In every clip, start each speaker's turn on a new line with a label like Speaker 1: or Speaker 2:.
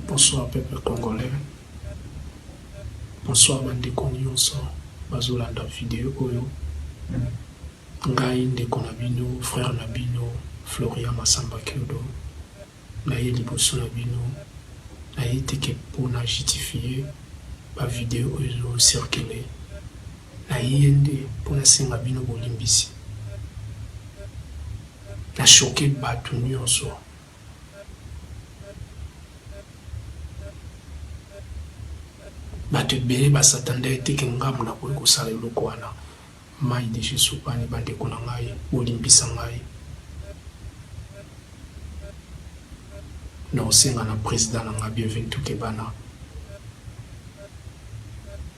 Speaker 1: Bonsoir peuple congolais, bonsoir ba ndeko nionso bazolanda video oyo, ngai ndeko na bino frère na bino Floria Massamba Kiodo naye liboso na bino naye te ke pona jutifie ba video oyo ezo circule naye nde po nasenga bino bolimbisi na choque batu nionso. Bato ebele ba s'attendaki te que nga nakoki kosala eloko wana. Mayi dejà esopani ba ndeko na ngai, bolimbisa ngai. Nakosenga na president na ngai Bienvenu Tukebana,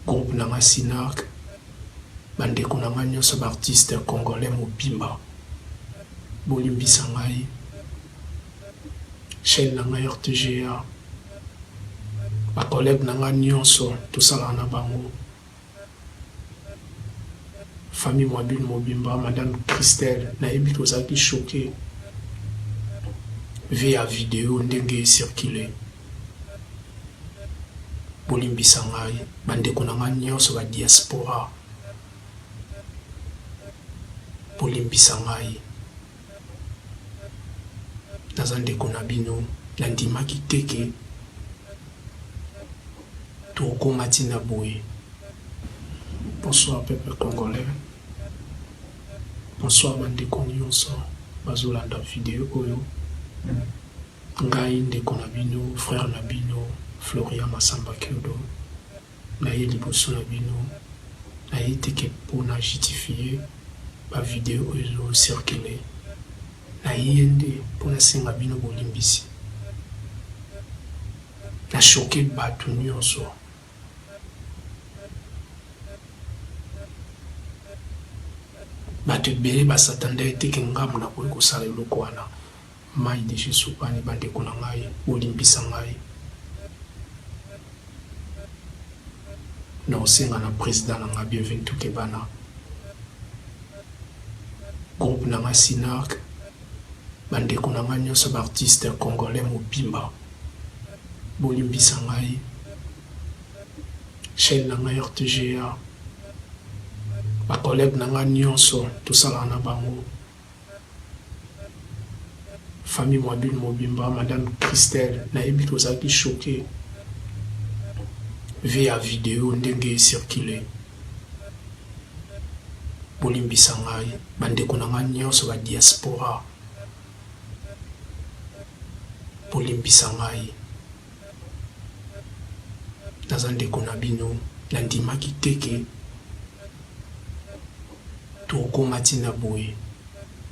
Speaker 1: groupe na ngai Cinarc, ba ndeko na ngai nionso ba artistes congolais mobimba, bolimbisa ngai. Chaine na ngai RTGA, ba collègues na ngai nionso tosalaka na bango, famille Mwabile mobimba, madame Christelle, nayebi que ozalaki choquer vu ya video ndenge e circuler. Bolimbisa ngai ba ndeko na ngai nionso ba diaspora, bolimbisa ngai. Naza ndeko na bino na ndimaki te ke tokoma ti na boye. Bonsoir peuple congolais, bonsoir ba ndeko nionso bazolanda video oyo, ngai ndeko na bino frère na bino Floria Massamba Kiodo naye liboso na bino naye te ke pona jutifie ba video oyo ezo circule naye nde po nasenga bino bolimbisi na choque batu nionso. Batu ebele ba s'attendaki te ke nga nakoki kosala eloko wana. Mayi dejà esopani ba ndeko na ngai bolimbisa ngai. Nakosenga na president na ngai Bienvenu Tukebana, groupe na ngai Cinarc, ba ndeko na ngai nionso ba artistes congolais mobimba bolimbisa ngai, chaine na ngai RTGA, ba collègues na ngai nionso tosalaka na bango. Famille Mwabile mobimba, madame Christelle, nayebi que ozalaki choquer vu ya video ndenge e circuler. Bolimbisa ngai ba ndeko na ngai nionso ba diaspora, bolimbisa ngai. Naza ndeko na bino, nandimaki te que tokoma ti na boye.